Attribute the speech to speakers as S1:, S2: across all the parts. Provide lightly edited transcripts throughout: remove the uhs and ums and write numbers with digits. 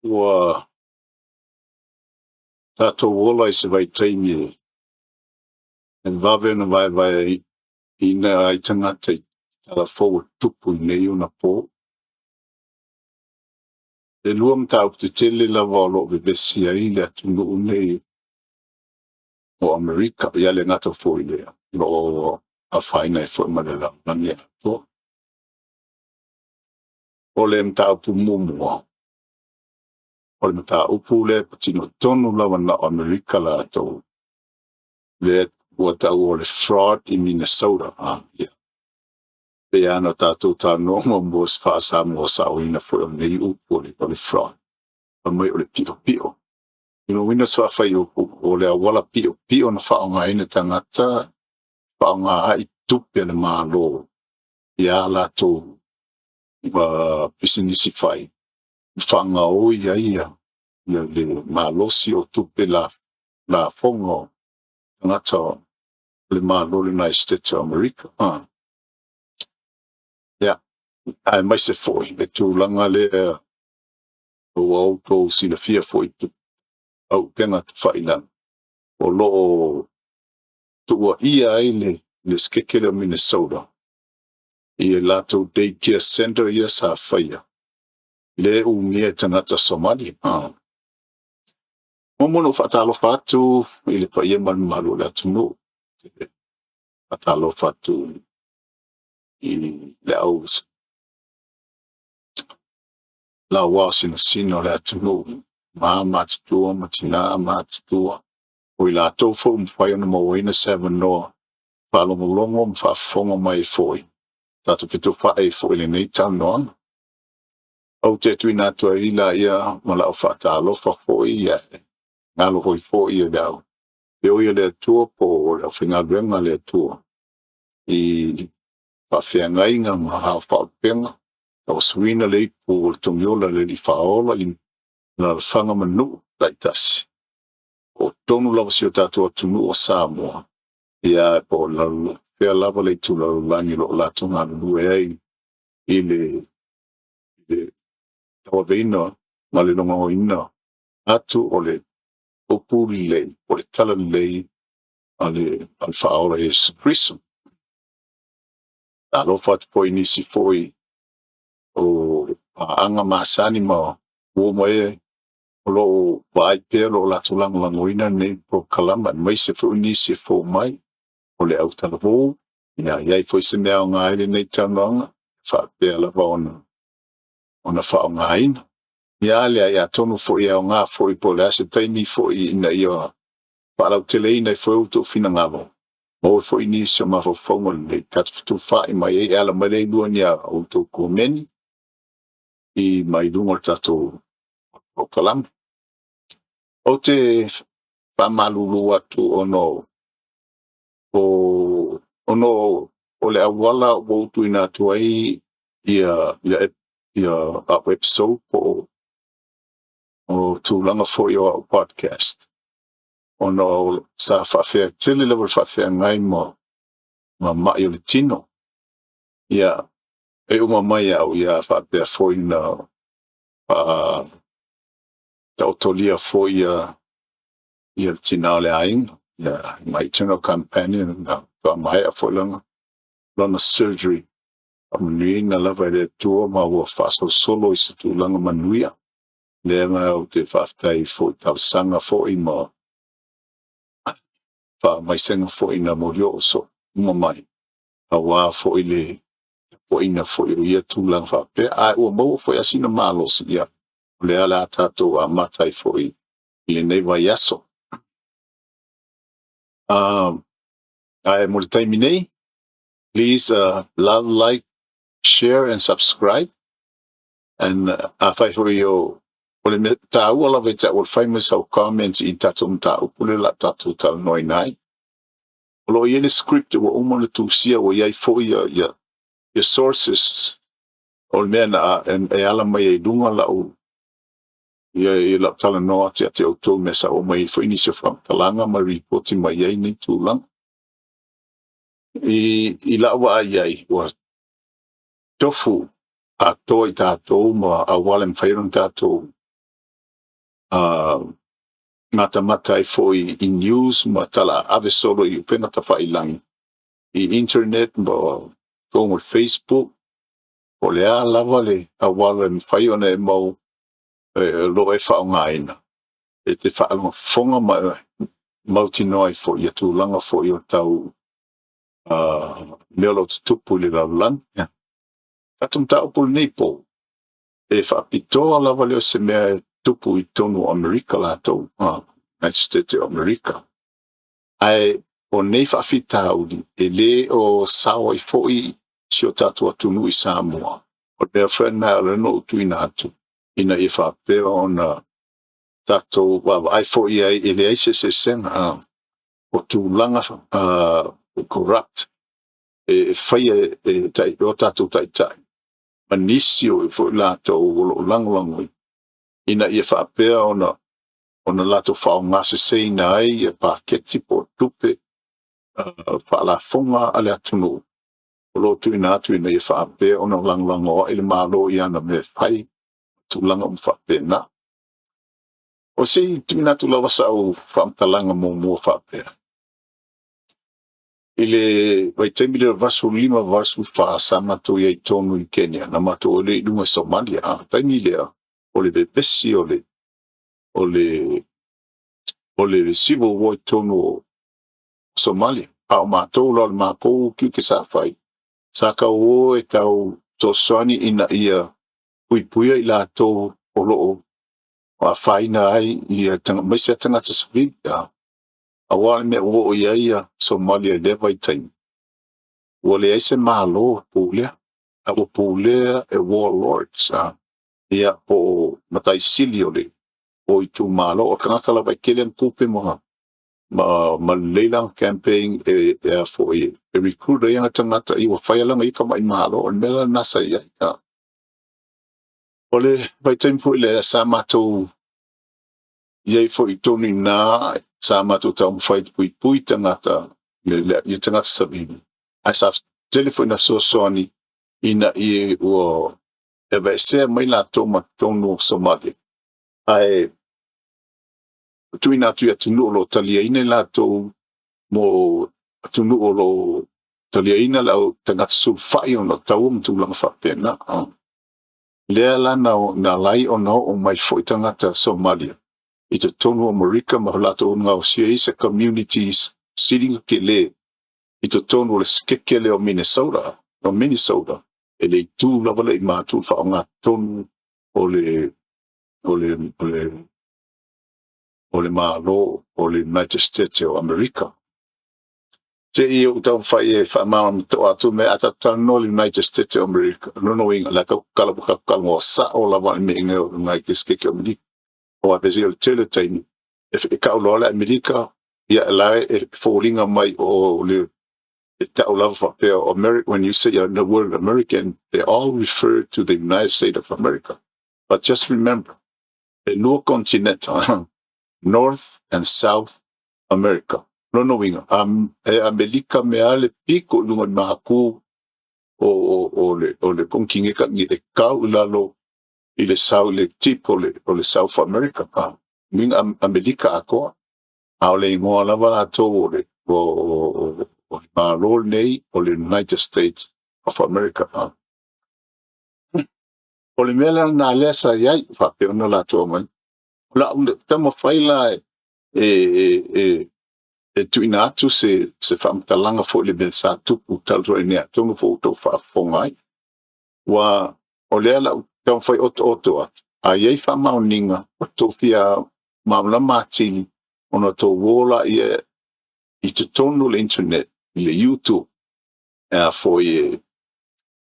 S1: Ua tatou ola i se vaitaimi e vave ona vaevaeina ai tagata i tala fou e tupu i nei ona po. E lua mataupu tetele lava o lo o vevesi ai le atunuu nei o Amerika, ia le gata foi i lea, o lo o afaina ai foi ma le lalolagi atoa. O le mataupu muamua, o le mataupu lea e patino tonu lava na o Amerika latou, lea ua taua o le fraud i Minnesota. Ah, yeah. Pei lava ona tatou talanoa muamua se faa-Samoa saoina foi o lenei upu o le fraud. Fai mai o le piopio. I lona uiga o se faafaiupu, o le auala piopio na faaaogaina tagata, faaaoga ai tupe a le Malo i a latou pisinisi fai, ma faagaoi ai ia le malosi o tupe lafoga o tagata o le Malo o le United States o Amerika. Ia, aemaise foi le tulaga lea ua outou silafia foi i auupega tafailagi, o lo o tuuaia ai le sekeke lea o Minnesota i e latou daycare center ia sa faia, lea e umia e tagata Somali. Muamua ona ou faatalofa atu i le paia ma le mamalu o le atunuu. Faatalofa atu i le au lauao sinasina o le atunuu, ma matutua ma tina matutua, o i latou foi ua mafai ona mauaina se avanoa faalogologo ma faafofoga mai foi, tatou fetufaai ai foi i lenei talanoaga. Ou te tuuina atu ai laia ma lau faatalofa foi, ae galo foi foi le au feoi a le Atua po o le aufaigaluega a le Atua i faafeagaiga ma aofaauupega, tauasuina le ipu o le togiola le Alii Faaola i alaalafaga ma nuu taitasi. O totonu lava o si o tatou atunuu o Samoa, ia po o fea lava le itu lalolagi o lo o latou galulue ai i le tauaveina ma le logoina atu o le upu lelei, o le tala lelei a le Faaola Iesu Keriso. Talofa atu foi i nisi foi o paaga masani ma uo ma e o lo o vaai pea lo latou lagolagoina lenei polokalama, aemaise foi nisi e fou mai o le autalavou. Ia i ai foi se mea aoga ai lenei talanoaga, faapea lava ona faaaogaina. Ia leai, atonu foi e aoga foi po o le a se taimi foi ina ia faalauteleina ai foi outou finagalo, maua foi nisi o mafaufauga lelei, tatou fetufaai mai ai e ala mai le lua ni a outou komeni i mai luga o le tatou polokalame. Ou te faamalulu atu ona o le auala ua ou tuuina atu ai ia au episode po o tulaga foi o au podcast, ona sa faafea tele lava le faafeagai ma mai o le tino. Ia, e uma mai au ia faapea foi na taotolia foi ia le tina o le aiga, ia my eternal companion, na faamaea foi lana surgery. Faamanuiaina lava e le Atua ma ua faasolosolo i se tulaga manuia. Lea ma ou te faafetai foi talosaga foi ma faamaisega foi na molioo so uma mai, aua foi le tapuaiga foi o ia tulaga faapea. Ae ua maua foi asina malosi, ia, o lea o le a tatou amata ai foi i lenei vaiaso. Ae mo le taimi nei, please love, like, share and subscribe. And afai foi o le mea taua lava i te au o le fai mai sau comments i tatou mataupu lea o le a tatou talanoaina ai. O lo o i ai le script ua uma ona tusia, ua i ai foi ia sources o le mea na e ala mai ai i luga lau Ia, i lau talanoa atu ia te outou mea sa oo mai ai foi nisi o faamatalaga ma lipoti mai ai nei tulaga. I lau vaai ai, ua tofu atoa i tatou ma auala e mafai ona tatou matamata ai foi i news ma talaave solo i upega tafailagi, i internet ma totonu o le Facebook, po o le a lava le auala e mafai ona e mau o lo o e faaaogaina, e te faafofoga ma mautinoa ai foi ia tulaga foi o tau mea o lo o tutupu i le lalolagi. Ia. Tatou mataupu lenei po, e faapitoa lava lea o se mea e tupu i totonu o Amerika latou, United States o Amerika. Ae o nei faafitauli, e lē o sao ai foi si o tatou atunuu i Samoa. O le mea foi lena o lea na ou tuuina atu, ina ia faapea ona tatou vaavaai foi i ai, e leai se eseesega o tulaga corrupt e faia e o tatou taitai ma nisi o foi latou o lo o lagolagoina ina ia faapea ona latou faaaogaseseina ai ia paketi po o tupe faalafoga a le atunuu o lo o tuuina atu ina ia faapea ona lagolago ai le Malo i ana mea e fai, tulaga uma faapena. O se i tuuina atu lava sau faamatalaga muamua faapea. I le vaitaimi lea o le 85, 84 sa matou i ai tonu i Kenya, na matou o lea i luga i Somalia. A taimi lea, o le vevesi o le civil war i totonu o Somalia. A o matou la o le matou tiute sa fai, sa tau o e tau fesoasoani ina ia puipuia i latou o lo o afaina ai ia aemaise a tagata savili. Aua o le mea ua oo i ai ia Somalia i lea vaitaimi, ua leai se Malo pulea, a ua pulea e warlords, ia po o mataisili o le o itumalo o tagata lava e tele ana tupe ma lelei lana campaign e a foi e recruit ai ana tagata i ua fai lana ia tamai malo. O le mea la lena sa i ai. O le vaitaimi foi lea sa matou i ai foi i totonu i ina, sa matou taumafai e puipui tagata ia tagata savili, ae sa tele foi na fesoasoani ina ia ua aveesea mai latou ma totonu o Somalia ae tuuina atu i atunuu o lo o taliaina i latou mo atunuu o lo o taliaina le au tagata sulufai ona o taua ma tulaga faapena. Lea la na ala ai ona oo mai foi tagata Somalia i totonu o Amerika ma latou gaosia ai se communities sili tele i totonu o le sekeke lea o Minnesota. O Minnesota, e le itu lava le i matu le faaaogatotonu o le Malo o le United States o Amerika. Se i ou taumafai e faamalamalama atu me a tatou talanoa i le United States o Amerika. Lona uiga, le tatou talanoa sao lava i mea o United States o Amerika. Aua pei o le tele o taimi, e tau loa le Amerika, ia la e foliga mai o le e tau lava faapea America. When you say the word American, they all refer to the United States of America. But just remember, e lua continent, North and South America. Lona uiga, e Amerika mea le piko i luga i maku o le konekineta e kau i lalo i le sau i le tip o le South America. Uiga Amerika atoa. A o le igoa lava latou o le Malo lenei o le United States of America. O le mea la lena lea sa i ai, faapea ona latou aumai. O lau taumafai la e tuuina atu se faamatalaga foi le mea sa tupu talu ai nei, atonu foi ua outou faafofoga ai. Ua o lea lau taumafai otooto atu, a i ai faamaoniga o tou fia malamalama atili, ona outou o laia i totonu o le internet, i le YouTube, e a foi e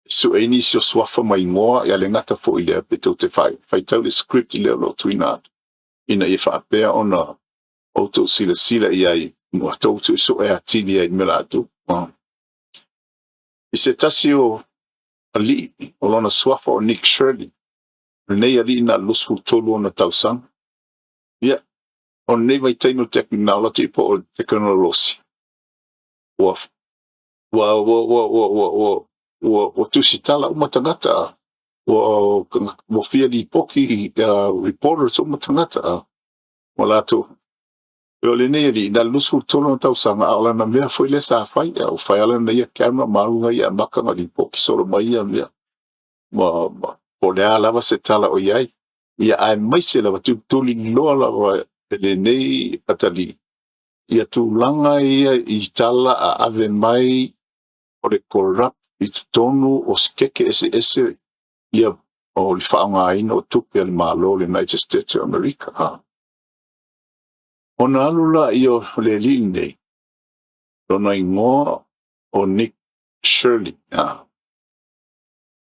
S1: sue ai nisi o suafa ma igoa, ia le gata foi lea, pe tou te faitau le script lea o lo o tuuina atu, ina ia faapea ona outou silasila i ai, ma outou suesue atili ai i mea latou. I se tasi o alii o lona suafa o Nick Shirley. Lenei alii na o le 23 ona tausaga. Ia, o lenei vaitaimi o le technology po o le tekonolosi, ua ua ua ua ua ua ua ua ua tusitala uma tagata, ua ua fia lipoti, reporters uma tagata ma latou. O lenei alii na o le 23 ona tausaga, a o lana mea foi lea sa fai, a ua fai lava lana ia camera ma alu ai e amata ona lipoti solo mai ia mea ma po o le a lava se tala o i ai. Ia, aemaise lava tulituliloa lava e lenei atalii ia tulaga ia i tala a ave mai o le corrupt i totonu o sikeke eseese ia o le faaaogaina o tupe a le Malo o le United States of America. Ona alu lea o le alii lenei, lona igoa o Nick Shirley,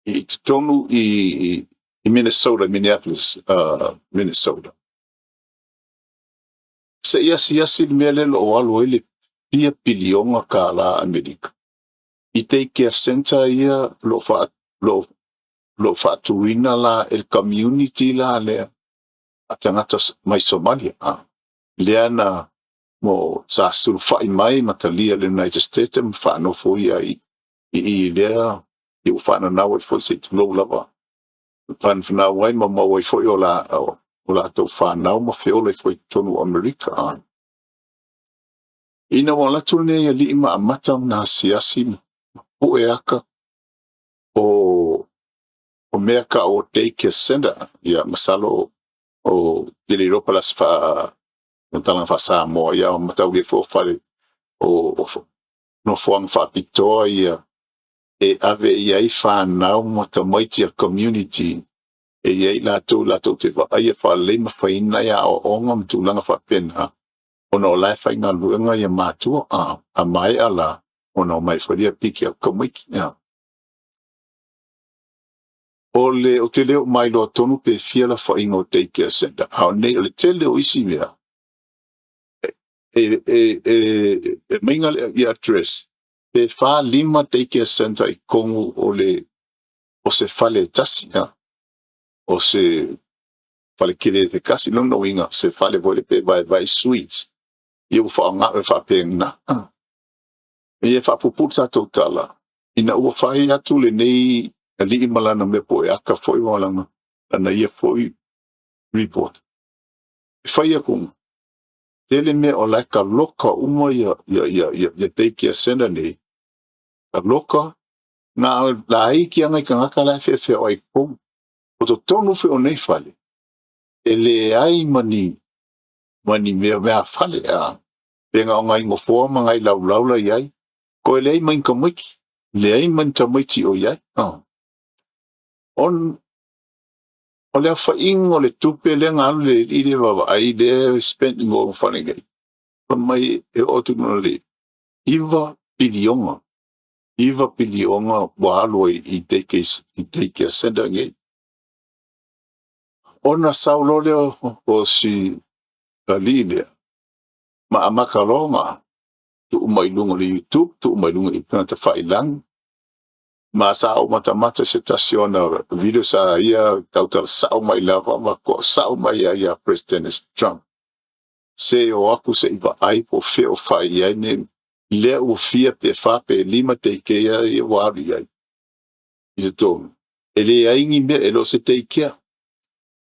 S1: i totonu i Minnesota, Minneapolis, Minnesota. Se i asiasi le mea lea o lo o alu ai le fia piliona kālā Amerika i daycare center ia lo o faatuina la e le community la lea a tagata mai Somalia. Lea na mo sa sulufai mai ma talia le United States ma faanofo ia i lea i ua faananau ai foi se i tulou lava fanfanau ai ma maua ai foi o la o latou fanau ma feola ai foi i totonu o Amerika. Ina ua alu atu lenei alii ma amata ona asiasi ma pue aka o mea ka o daycare center, ia masalo o le iloa pa la se faa matalaga faa-Samoa, ia mataulia foi o fale o nofoaga faapitoa ia e ave i ai fanau ma tamaiti a community e i ai latou te vaaia faalelei ma faina ia aoaoga ma tulaga faapena, ona o la e faigaluega ia matua a maea la ona omai foi lea piki atu tamaiti. Ia. O le o te leo mai loa tonu pe fia lafaiga o daycare center, a o nei o le tele o isi mea e meinga le ia address pe 4, 5 daycare center i totonu o se fale e tasi, o se fale tele se kasi lona uiga se fale foi le pe vaevae suites ia ua faaaoga e faapena. Ia faapupula tatou tala ina ua fai atu lenei alii ma lana mea po e aka foi ma lana ia foi report. E fai atu tele mea o la e kaloka uma ia daycare center nei kaloka na laiti aga i tagata la e feafeoai i totonu. O totonu foi o nei fale, e leai ma ni mea fale a. Pe na o nai nofoa ma nai laulau la i ai. Ko e leai ma ni tamaiti, leai ma ni tamaiti o i ai. O le aofaiga o le tupe lea na alu le alii lea vaavaai lea spend mo fale nei. Fai mai e oo atu i luga o le 9 piliona. 9 piliona ua alu ai i daycare center nei. Ona sau loa lea o si alii lea, ma amata loa ona tuu mai luga o le YouTube, tuu mai luga i upega tafailagi, ma sa ou matamata se tasi ona video sa ia tautala sao mai lava ma toa sao mai ai ia President Trump. Se o aku se i vaai po o fea o fai i ai nei lea ua fia pe 4 pe 5 daycare ia ua alu i ai i totonu. E leai ni mea, e le o se daycare.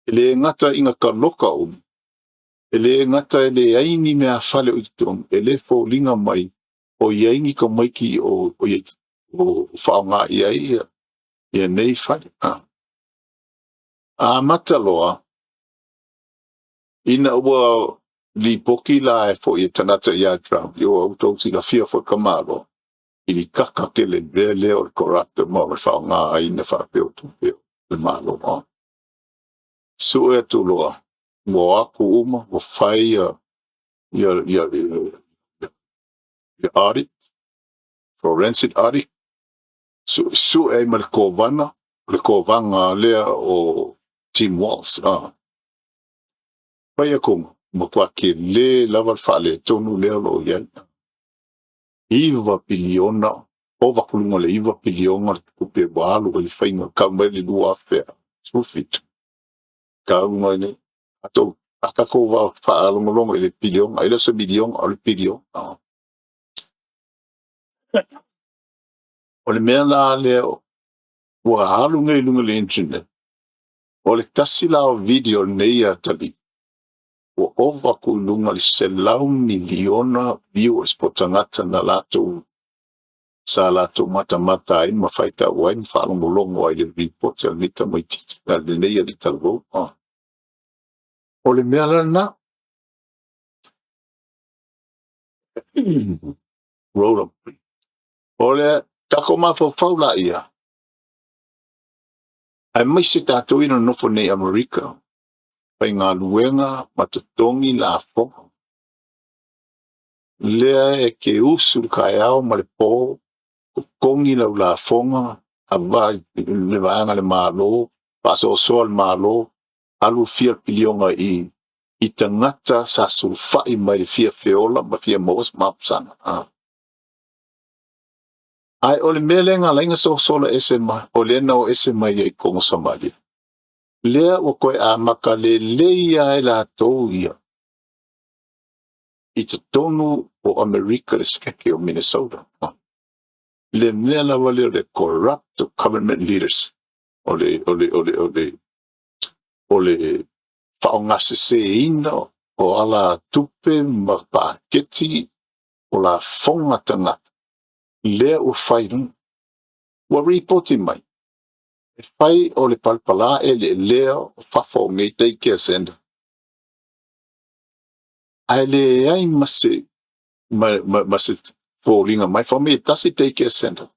S1: E le gata ina kaloka uma, e le gata e leai ni mea fale o i totonu, e le foliga mai o i ai ni tamaiti o faaaoga i ai ia nei fale. Amata loa ina ua lipoti la e foi e tagata ia Trump, ia ua outou silafia foi ka Malo, i le kaka tele mea lea o le corrupt ma o le faaaogaina faapea o tupe o le Malo. Sue atu loa, ua o atu uma, ua fai ia audit, forensic audit, suesue ai ma le kovana, o le kovaga lea o Tim Walz. Fai atu, matua tele lava le faaletonu lea o lo o i ai. 9 piliona, ova atu i luga o le 9 piliona le tupe ua alu ai le faiga tau mai le 2017. Kauga i le atou a tatou faalogologo i le piliona, e le o se miliona, o le piliona. O le mea la lea ua alu nei i luga o le internet, o le tasi la o video lenei atalii, ua ova atu i luga i le 100 miliona viewers po o tagata na latou sa latou matamata ai ma faitau ai ma faalogologo ai i le report a lenei tamaitiiti, a lenei alii talavou. O le mea la lena. Roll up. O le tatou mafaufau laia, aemaise tatou ia na nonofo nei i Amerika, faigaluega ma totogi lafoga. Lea e te usu le taeao ma le po, totogi lau lafoga, ava i le vaega le Malo, faasoasoa le Malo, alu fia piliona i tagata sa sulufai mai le fia feola ma fia maua se mapusaga. Ae o le mea lea na ala ai ona sosola ese mai, o lea na o ese mai ai i totonu o Somalia. Lea ua toe amata lelei ai latou ia i totonu o Amerika, le Setete o Minnesota. Le mea lava lea o le corrupt government leaders, o le faaaogaseseina o alatupe ma paketi o lafoga tagata lea ua fai ua ripoti mai e fai o le palapala eleelea o fafo o nei daycare center, ae leai ma se foliga mai fa mai e tasi daycare center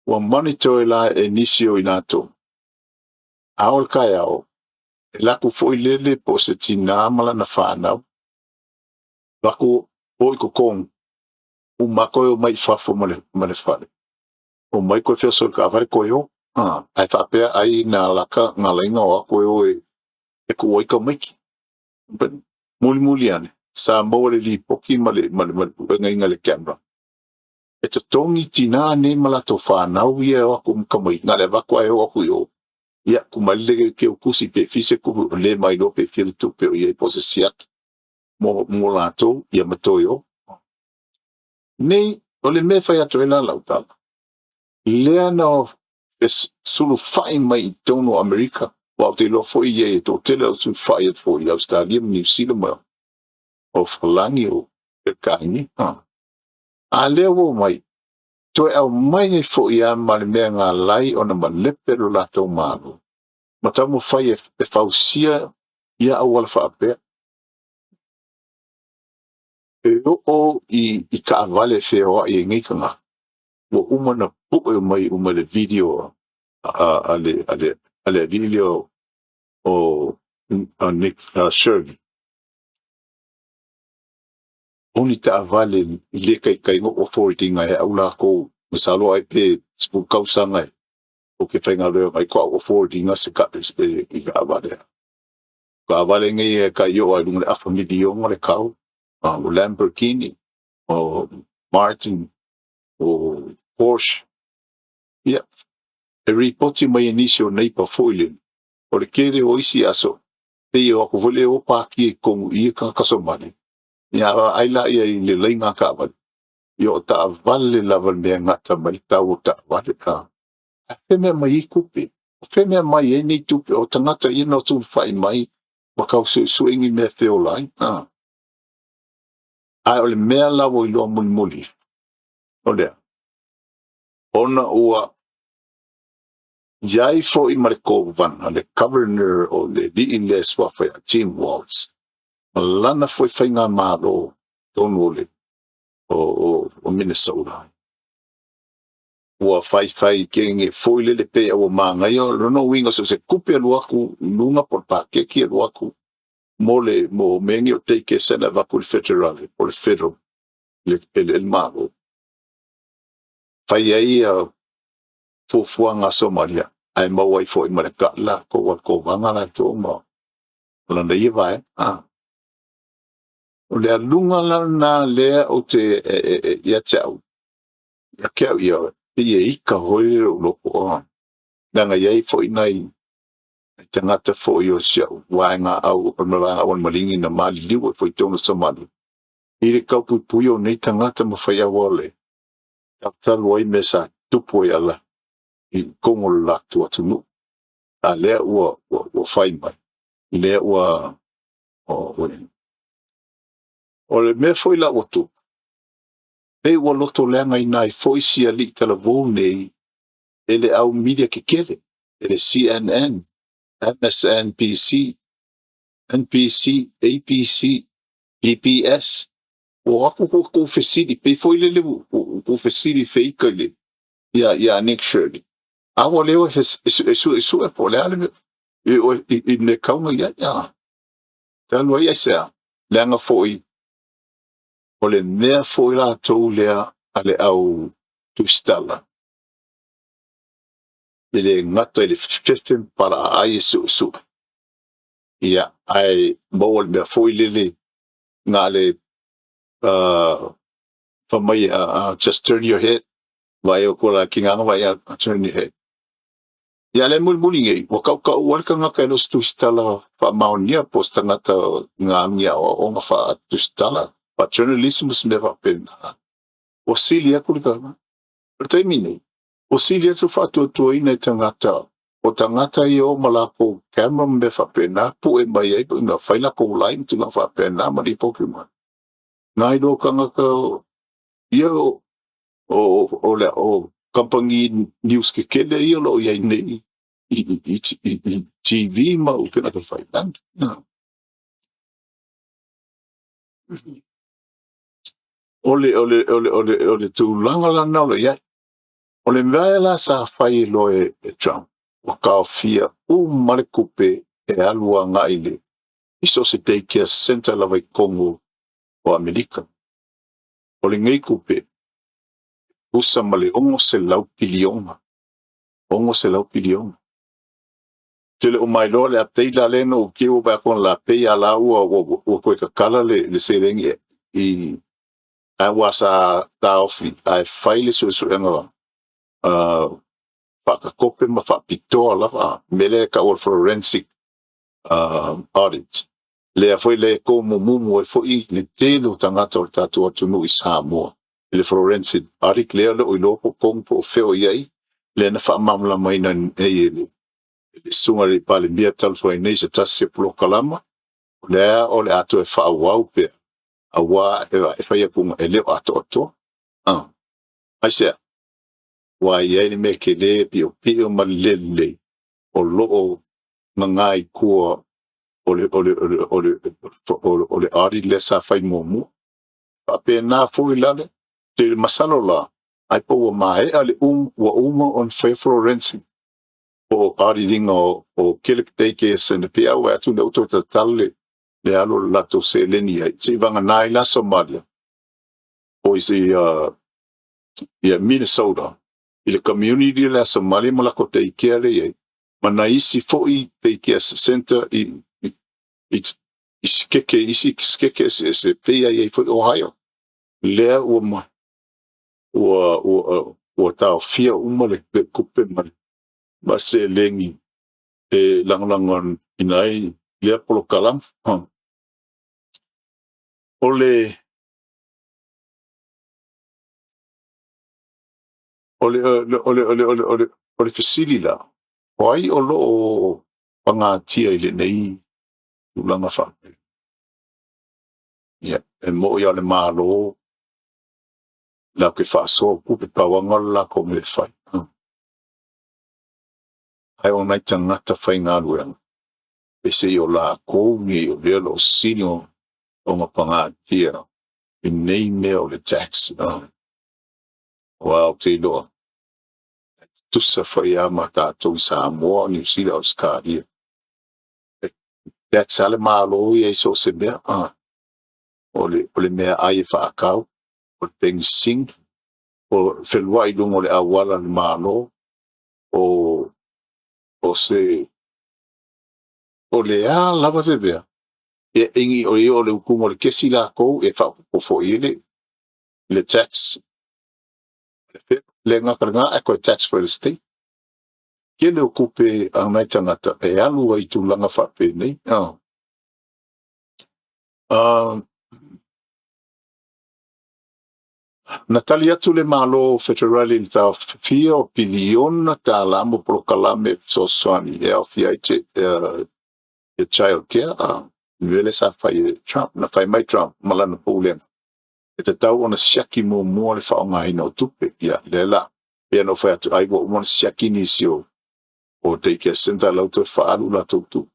S1: ua monitor la e nisi o i latou a o le taeao e latou foi lele po o se tinā ma lana fanau latou o i totonu uma toe o mai i fafo ma le fale o mai toe feoso i taavale toe o ae faapea ai na laka na laina o atu e o e tuu ai tamaiti. Mulimuli ane sa maua le lipoti ma le puega ina le camera e totogi tinā nei ma latou fanau ia e o atu ma tamaiti na le avatu ae o atu i o ia kumalele ke o kusi pe fise ku le mai lo pe fia le tupe o ia po se siaki mo latou ia ma toe o nei. O le mea fai atu ai la lau tala lea na e sulufai mai i totonu o Amerika, ua ou te iloa foi ia e toatele au sulufai atu foi i Ausetalia ma Niu Sila ma o Falani o Peretania. A lea ua mai toe aumai ai foi a ma le mea na alai ona malepe lo latou Malo ma taumafai e fausia ia auala faapea e oo i taavale e feoai ai nei tagata ua uma na pue mai uma le video a le alii lea o Nick Shirley, o ni taavale i le taitai no authority ina e au lakou masalo ai pe 10 tausaga e o ke faigaluega ai ko au authority ina se ka i taavale taavale nei e kai o ai lunga le afa miliona le kau o Lamborghini o Martin o Porsche. Ia e ripoti mai e nisi o neighbor foi le o le kele o isi aso pe o aku foi le o paki e komu i ka kasomali ia ai la ia i le laina taavale ia o taavale lava le mea gata mai le tau o taavale a fe mea mai i tupe o fe mea mai ai nei tupe o tagata ia na sulufai mai ma tau suesue ni mea feola ai a. Ae o le mea la ua iloa mulimuli o lea ona ua iai foi ma le kovana, le governor o le alii lea e suafa ia Tim Walz ma lana foi faigamalo tonu o le o Minnesota ua faifai kege foi lele pe ua magaia lona uiga so se tupe alu atu i luga po o le pakeki alu atu mo le mo mea nei o daycare center avatu i le federal o le federal le Malo fai ai fuafuaga a Somalia ae maua ai foi ma le latou a le kovaga latou ma lana ia vaega. O le aluga la lena lea ou te ia te au ia ke au ia pei e ika foi le lou loto leaga e i ai foi nai Nai tagata foi o si au vaega au o le vaega au maligi na maliliu ai foi i totonu o Somalia i le taupuipuia o nei tagata ma fai auale talu ai mea sa tupu ai ala i totonu o le latou atunuu. A lea ua fai mai, lea ua o le mea foi la ua tupu, pei ua lotoleagaina ai foi si alii talavou nei e le au media tetele, e le CNN, MSNBC, NBC, ABC, PBS. Ua o atu ua tou fesili, pei foi lele ua tou fesili feita i le ia Nick Shirley. A ua leo e suesue po o le a le mea i mea tau na i ai. Talu ai aisea, leaga foi o le mea foi latou lea a le au tusitala, e le gata i le fefe ma palaaai e suesue, ia, ae maua le mea foi lele na le fai mai, "Just turn your head," vai o ko la kinga vai a turn your head. Ia le mulimuli nei, ua tautaua le tagata e le o se tusitala faamaonia po o se tagata na alu i aoaoga faa-tusitala, faa-journalism ma se mea faapena. Ua sili atu le tagata. O le taimi nei, ua sili atu le faatuatuaina e tagata o tagata ia o ma latou camera ma mea faapena, pue mai ai na fai latou live ma tulaga faapena ma lipoti mai. Nai lo tagata ia o kamupani news tetele ia o lo o i ai nei i TV ma upega tafailagi. O le tulaga lana o lo o i ai. O le mea la sa fai loa e Trump, ua taofia uma le tupe e alu agai le i so o se daycare center lava i totonu o Amerika. O lenei tupe, tusa ma le 600 piliona, 600 piliona. Te le o mailoa le update la lea na ou ua vaai atu la pei a la ua toe tatala le seleni i aua sa taofi ae fai le suesuega faakatope ma faapitoa lava mea lea e tau o le forensic audit. Lea foi le tomumumu ai foi le tele o tagata o le tatou atunuu i Samoa i le forensic audit lea o lo o iloa po tonu po o fea o i ai, lea na faamalamalamaina nei e le susuga i le Palemia talu ai nei se tasi o polokalama, o lea o le a toe faaauau pea, aua e fai atu e le o atoatoa. Aisea? Ua i ai le mea tele piopio ma le le lelei o lo o gaga i tua o le audit lea sa fai muamua. Faapena foi la le te masalo la, ai po ua maea le ua uma ona fai forensic po o auditing o kele daycare center pe au atu le auto tatala le alu o le latou seleni ai. Se i vagana ai la Somalia o i se ia Minnesota i le community le Somalia ma latou daycare le i ai ma na isi foi daycare center i sikeke isi sikeke eseese pei ai ai foi Ohio lea ua ma ua taofia uma le tupe ma seleni e lagolagoina ai lea polokalame. O le fesili la, o ai o lo o pagatia i lenei tulaga faapea? Ia, e mo'i o le Malo latou te faasoa tupe pauaga o le latou mea e fai. Ae o nai tagata faigaluega, peiseai o lakou nei o lea o lo o sili ona pagatia i nei mea o le tax. Aua ou te iloa, tutusa foi lava ma tatou i Samoa, Niu Sila, Ausetalia. E tax lava le Malo ia i so o se mea. O le meaai e faatau, o le penisini, o feluai i luga o le auala a le Malo, o se o le a lava se mea, e igi o ia o le utuga o le kesi latou e faaopoopo foi i le tax. Le gata i lena ae toe tax foi le state. Tele o tupe a nai tagata e alu ai i tulaga faapenei. Na tali atu le Malo Feterali i le taofia o piliona tala mo polokalame fesoasoani e aofia ai child care, le mea sa fai e Trump. Na fai mai Trump ma lana pulega, e tatau ona siaki muamua le faaaogaina o tupe. Ia, lea la, pei ona ou fai atu ai ua uma ona siaki nisi o daycare center lau toe faaalu latou tupe.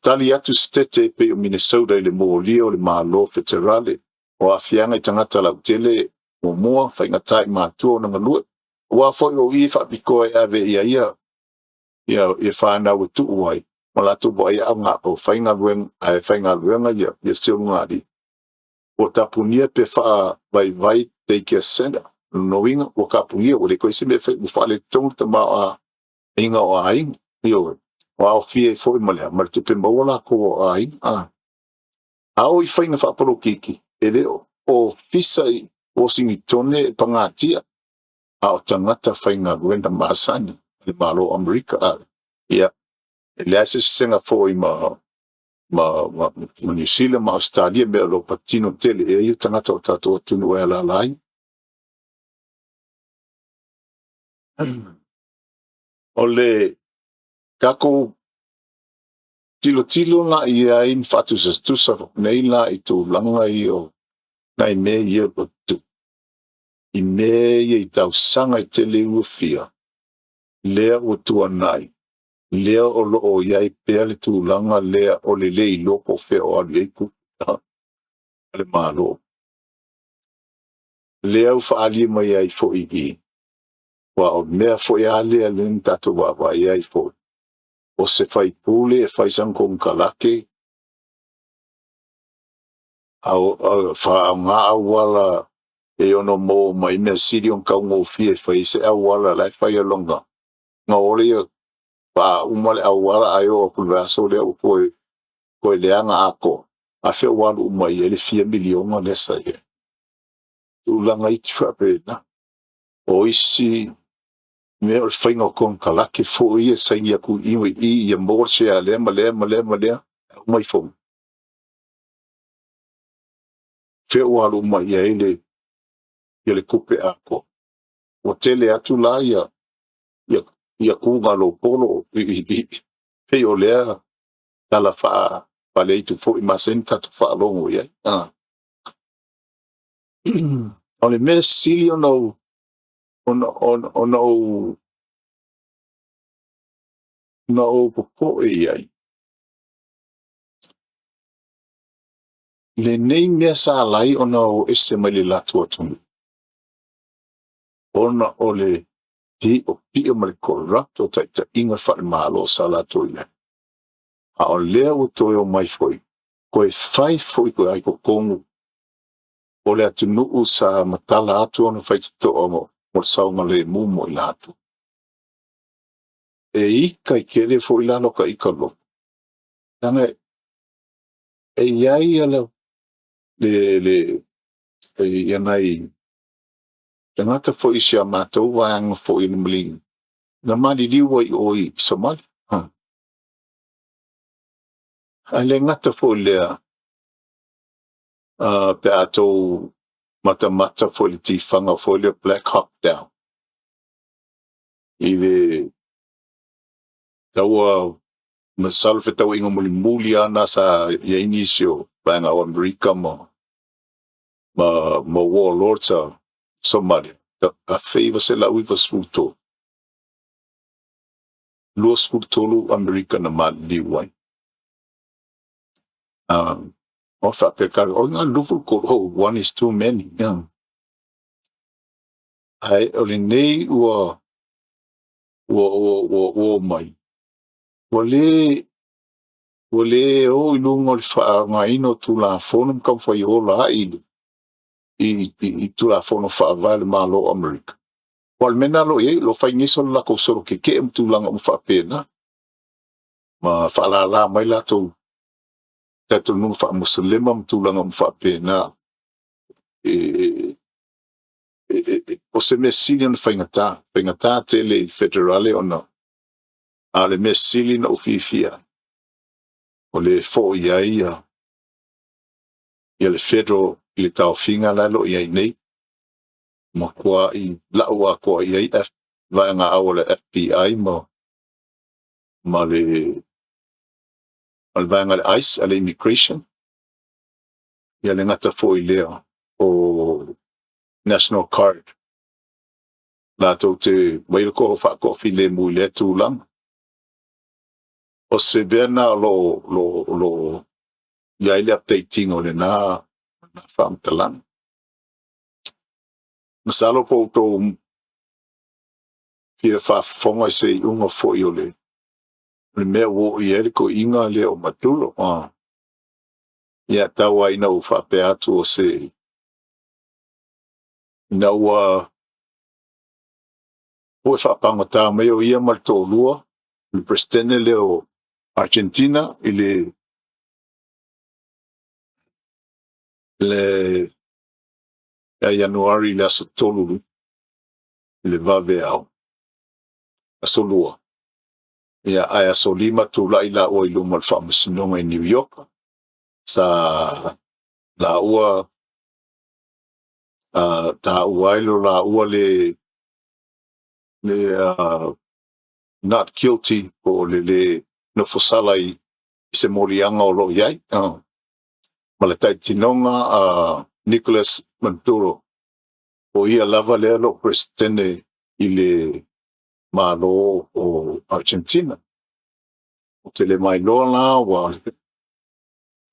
S1: Tali atu Setete pei o Minnesota i le molia o le Malo Feterale o aafiaga i tagata lautele, muamua, faigata i matua ona galue, aua foi o i e faapitoa e ave i ai ia fanau e tuu ai ma latou vaai o faigaluega ae faigaluega ia seugalii. Ua tapunia pe faavaivai daycare center. Lona uiga ua tapunia, ua le toe se mea e fai, ua faaletonu le tamaoaiga o aiga. Ioe, o aofia ai foi ma le tupe maua latou o aiga. A oo i faiga faapolokiki, e le o ofisa i Uasinitone e pagatia, a o tagata faigaluega masani a le Malo o Amerika. Ia, e leai se sesega foi ma Niu Sila ma Ausetalia, mea o lo o patino tele i ai o tagata o tatou atunuu e alaala ai. O le tatou tilotilo la i ai ma faatusatusa nei la i tulaga ia o nai mea ia o tutupu i mea ia i tausaga e tele ua fia, lea ua tuanai, lea o lo o i ai pea le tulaga lea o le le iloa po o fea o alu i ai tupe a le Malo. Lea ua faaali mai ai foi i i, aua o mea foi lava lea na tatou vaavaai ai foi, o se faipule e fai sana konekarate, faaaoga auala e ono maua mai mea sili ona taugofie e fai ai se auala la e fai e lona ona o lea faauma le auala ae oo atu i le vaiaso lea ua toe leaga atoa. A fea ua alu uma i ai le fia miliona lea sa i ai? Tulaga iti faapena. O isi mea o le faiga o konekarate foi ia, saini atu i i i ia maua le share a lea ma lea ma lea ma lea, ae uma ifo fea ua alu uma i ai le tupe atoa? Ua tele atu la ia tuga lopolo pei o lea tala faaleitu foi masani tatou faalogo i ai. O le mea sili ona ou popoe i ai, lenei mea sa ala ai ona o ese mai le latou atunuu, ona o le piopio ma le corrupt o taitaiga faale-Malo sa latou i ai. A o lea ua toe omai foi, toe fai foi toe ai totonu o le atunuu sa matala atu ona faitotoa mo le saogalemu mo i latou. E ita i tele foi la lota ita loto, leaga e i ai le nai tagata foi i si a matou vaega foi i le maligi, na maliliu ai o i Somalia. Ae le gata foi i lea, pe a outou matamata foi i le tifaga foi lea Black Hawk Down, i le taua masalo fetauaiga mulimuli lava na sa i ai nisi o vaega o Amerika ma warlords a Somalia, 1993, 23 Amerika na maliliu ai. O faapea ka, o ngā 23, oh, one is too many. Yeah. Ae o lenei ua omai, ua le o i luga o le faaaogaina o Tulafono ma taumafai e ola ai i Tulafono faavae le Malo o Amerika. O le mea lena o lo o i ai, o lo o fai nei solo latou solo tetee ma tulaga uma faapena, ma faalala mai latou talitonuga faamusulema ma tulaga uma faapena. O se mea sili ona faigata, faigata tele i le federale ona A o le mea sili na ou fiafia ai, o le foi ai ia ia le federal i le taofiga la e lo o i ai nei, matuai lau atoa i ai F, vaega au a le FBI ma le vaega a le ICE, a le Immigration, ia le gata foi lea o National Guard. Latou te mai le koho faatoafilemu i lea tulaga. O se mea na o lo i ai le update ina o lena faamatalaga. Masalo po o outou fia faafofoga i se iuga foi o le mea ua oo i ai le toeaina lea o Maduro. Ia tau lava ina ou faapea atu o se ina ua ua faapagota mai o ia ma le toalua, le Peresetene lea o Argentina i le ia Ianuari i le aso 3 i le vaveao, aso 2. Ia, ae aso 5 tulai laua i luma o le faamasinoga i New York. Sa laua taua ai lo laua le not guilty po o le le nofosala i se moliaga o lo o i ai. Ma le taitinoga a Nicolas Maduro, o ia lava lea o lo o Peresetene i le Malo o Argentina. Ou te le mailoa la ua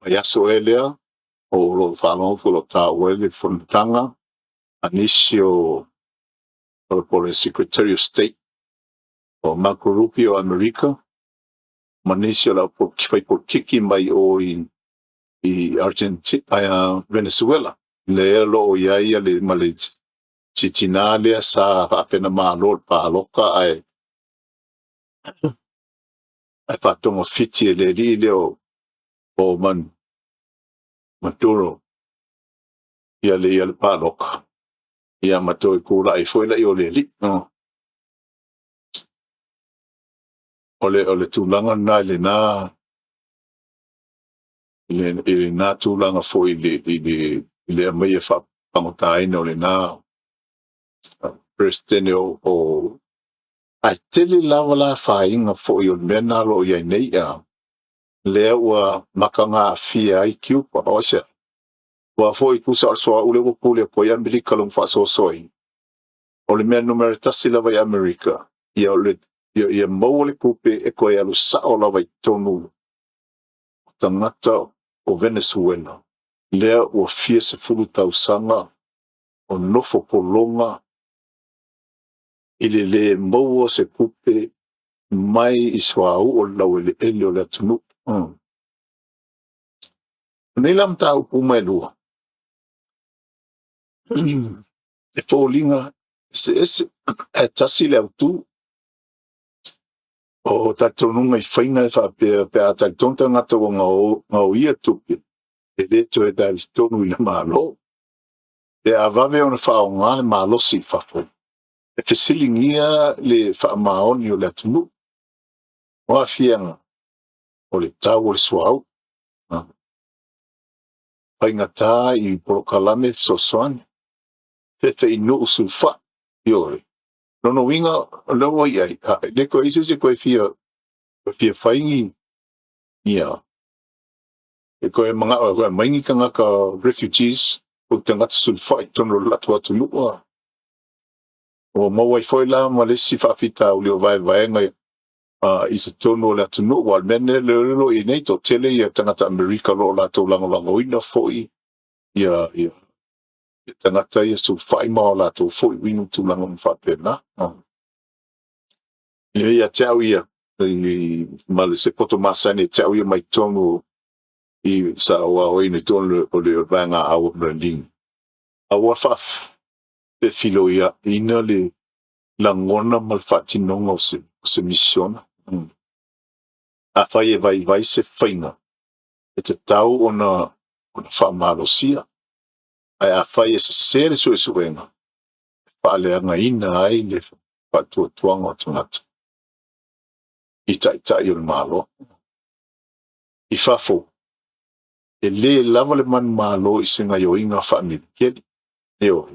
S1: vaiaso ea lea o lo o faalogo atu o lo o taua ai le fonotaga a nisi o po o le Secretary of State o Marco Rubio o Amerika ma nisi o le au faipolokiki mai o i Argentina, Venezuela, lea o lo o i ai le ma le si tinā lea sa faapena malo le palota ae faatogafiti e le alii lea o Maduro ia le palota, ia ma toe tulai foi laia o le alii. O le tulaga lena i lena tulaga foi i le aumaia faapagotaina o lena Peresetene o ae tele lava la afaina foi o le mea lena o lo o i ai nei, lea ua mataga aafia ai Cuba. O aisea? Aua foi tusa o le suauu lea ua pule atu ai Amerika lona faasoasoaina. O le mea numera tasi lava i Amerika, ia maua le tupe e toe alu sao lava i totonu o tagata o Venezuela, lea ua fia sefulu tausaga o nofo pologa i le lē maua o se tupe mai i suauu o le laueleele o le atunuu. O nei la mataupu uma e lua, e foliga eseese ae tasi le autū. O talitonuga i faiga e faapea pe a talitonu tagata ua gaoia tupe, e le toe talitonu i le Malo. Pe a vave ona faaaoga le malosi i fafo, e fesiligia le faamaoni o le atunuu. O aafiaga o le tau o le suauu, faigata i polokalame fesoasoani, feefeinuu sulufai, ioe. Lona uiga, o lea ua i ai, e le toe i ai se isi e toe fia fai ni ia, e toe manao e toe aumai ni tagata refugees po o tagata sulufai i totonu o le latou atunuu. Ua maua ai foi la ma le isi faafitauli o vaevaega i totonu o le atunuu. Aua o le mea lenei o lo o i ai nei, toatele ia tagata Amerika o lo o latou lagolagoina foi ia tagata ia sulufai ma o latou foi uiga ma tulaga uma faapena. Ia te au ia, ma le se poto masani e te au ia mai totonu i sa ou aoaoina i totonu o le vaega au o Merlin. A ua faafefiloiaina le lagona ma le faatinoga o se misiona. Afai e vaivai se faiga, e tatau ona faamalosia. Ae afai e sese le suesuega, e faaleagaina ai le faatuatuaga o tagata. i taitai o le Malo. I fafo, e lē lava le manumalo i se gaoioiga faamilikeli. Ioe,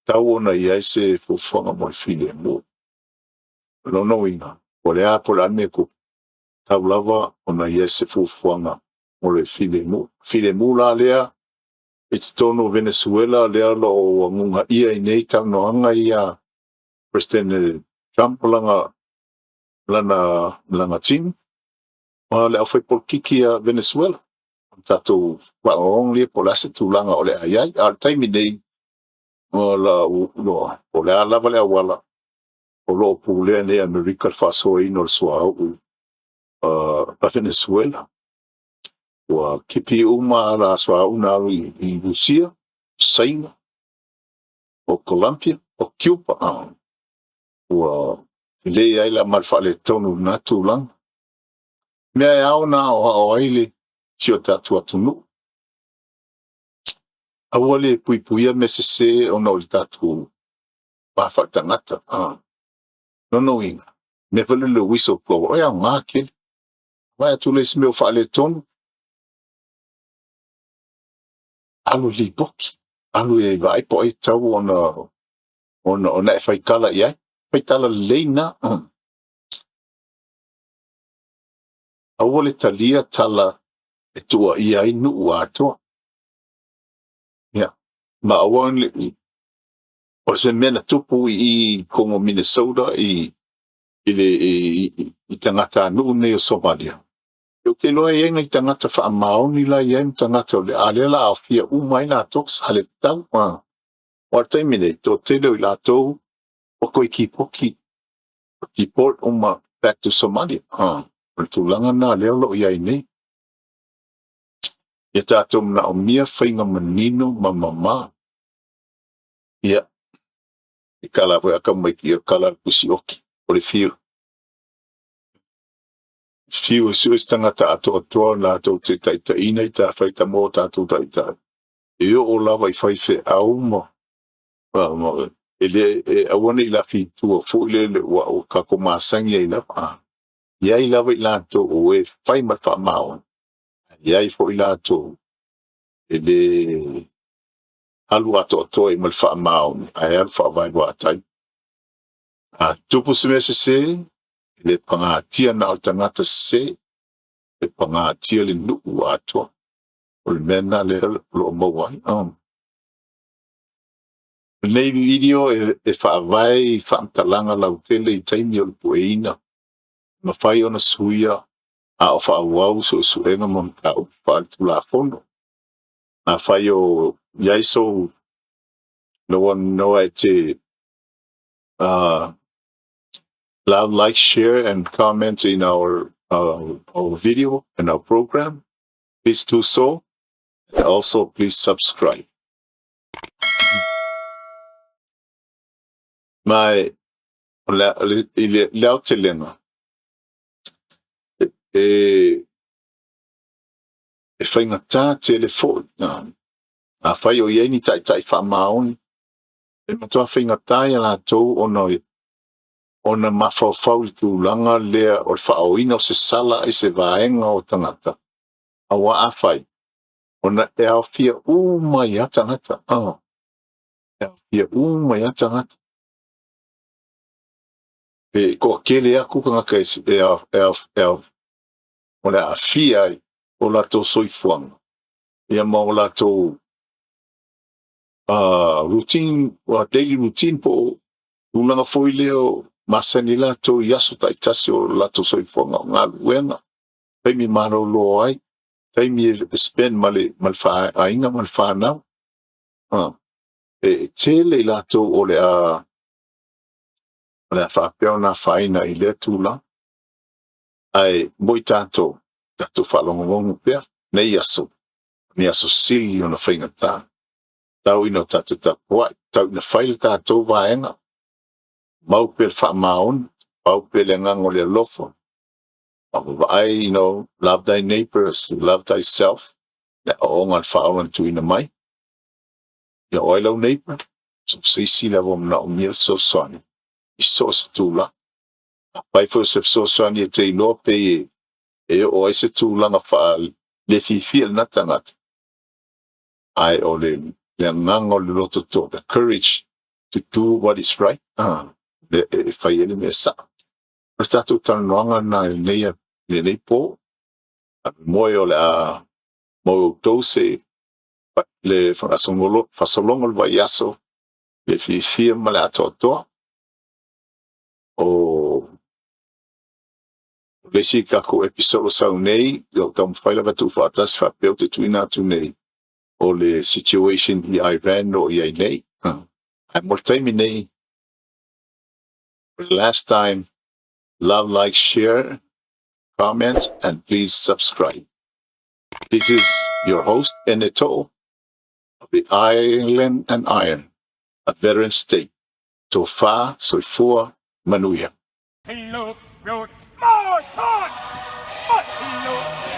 S1: tau ona i ai se fuafuaga mo le filemu. O lona uiga, po o le a po o le a le mea e tupu, tau lava ona i ai se fuafuaga mo le filemu. Filemu la lea i totonu o Venesuela lea o lo o agugaia ai nei talanoaga ia a Peresetene Trump ma lana lana team ma le aufaipolokiki a Venesuela. O tatou faalogologo lea po o le a se tulaga o le a i ai. A o le taimi nei, o la po o le a lava le auala o lo o pulea nei e Amerika le faasoaina o le suauu a Venezuela. Ua kipi uma ala suauu na alu i Rusia, Saina, o Colombia, o Cuba. Ua lelei ai la ma le faaletonu i lena tulaga. Mea e ao ona aoao ai le si o tatou atunuu. Aua le puipuia mea sese ona o le tatou va faaletagata. Lona uiga, mea foi lele o le whistleblower, e aoga tele. Vaai atu le isi mea ua faaletonu, alu e lipoti, alu e vaai po o ai e tatau ona e faitala i ai. Faitala lelei na. Aua le talia tala e tuuaia ai nuu atoa. Ia, ma aua ne i o se mea na tupu i totonu o Minnesota i le i tagatanuu nei o Somalia. Ou te iloa e i ai nai tagata faamaoni la e i ai ma tagata o le a lea o le a aofia uma ai latou sa le tatau. Aua o le taimi nei, toatele o i latou ua toe tipoti, deport uma back to Somalia. O le tulaga lena lea o lo o i ai nei. Ia tatou manaomia faiga manino ma mamā. Ia, e tala foi a tamaiti, o le tala a le tusi oti, o le fiu. Fiu e sue se tagata atoatoa latou te taitaiina i tafai tamo o tatou taitai. E oo lava i faifeau ma e le e aua ne i lafi i tua foi lele ua tatou masani ai lava. E i ai lava i latou o e fai ma le faamaoni, ae i ai foi latou e le alu atoatoa i ai ma le faamaoni, ae alu faavaeluatai. A tupu se mea sese, e le pagatia na o le tagata sese, e pagatia le nuu atoa. O le mea lena lea o lo o maua ai. O lenei video e faavae i faamatalaga lautele i taimi o le pueina, e mafai ona suia a o faaauau suesuega ma mataupu faaletulafono. Afai o i ai sou lou avanoa e te love, like, share and comment in our video and our program, please do so. And also please subscribe. Ma o le, i le aotelega, e faigata tele foi. Afai o i ai ni taitai faamaoni, e matua faigata ia latou ona mafaufau i le tulaga lea o le faaoina o se sala i se vaega o tagata, aua afai, ona e aofia uma ai lava tagata. E aofia uma ai lava tagata. E toatele atu tagata o le a aafia ai o latou soifuaga, ia ma o latou routine, daily routine po o tulaga foi lea o masani ai latou i aso taitasi o latou soifuaga, o galuega, taimi malolo ai, taimi e spend ma le aiga ma le fanau. E tele i latou o le a faapea ona afaina i lea tulaga. Ae mo i tatou, tatou faalogologo pea, nei aso, ni aso sili ona faigata. Tau ina o tatou tapuai, tau ina fai le tatou vaega, mau pea le faamaoni, mau pea le agaga o le alofa, ma vaavaai, love thy neighbor as you love thyself, le aoaoga a le Faaola na tuuina mai. Ia o ai lau neighbor? So se isi lava o manaomia le fesoasoani i so o se tulaga. Afai foi o se fesoasoani e te iloa pei e oo ai se tulaga faale fiafia i lena tagata, ae o le agaga o le loto toa, the courage to do what is right, e fai ai le mea sao. O le tatou talanoaga lena i lenei po. Moe o le a maua e outou se le faasologa o le vaiaso, le fiafia ma le atoatoa. O le isi tatou episode o sau nei, o taumafai lava e tuufaatasi faapea ou te tuuina atu nei, o le situation i Iran o i ai nei. Ae mo le taimi nei, for the last time, love, like, share, comment, and please subscribe. This is your host, Eneto, of the Island and Iron, a veteran state. Tofa, soifua, manuia.
S2: He looked, wrote, more time! But he looked.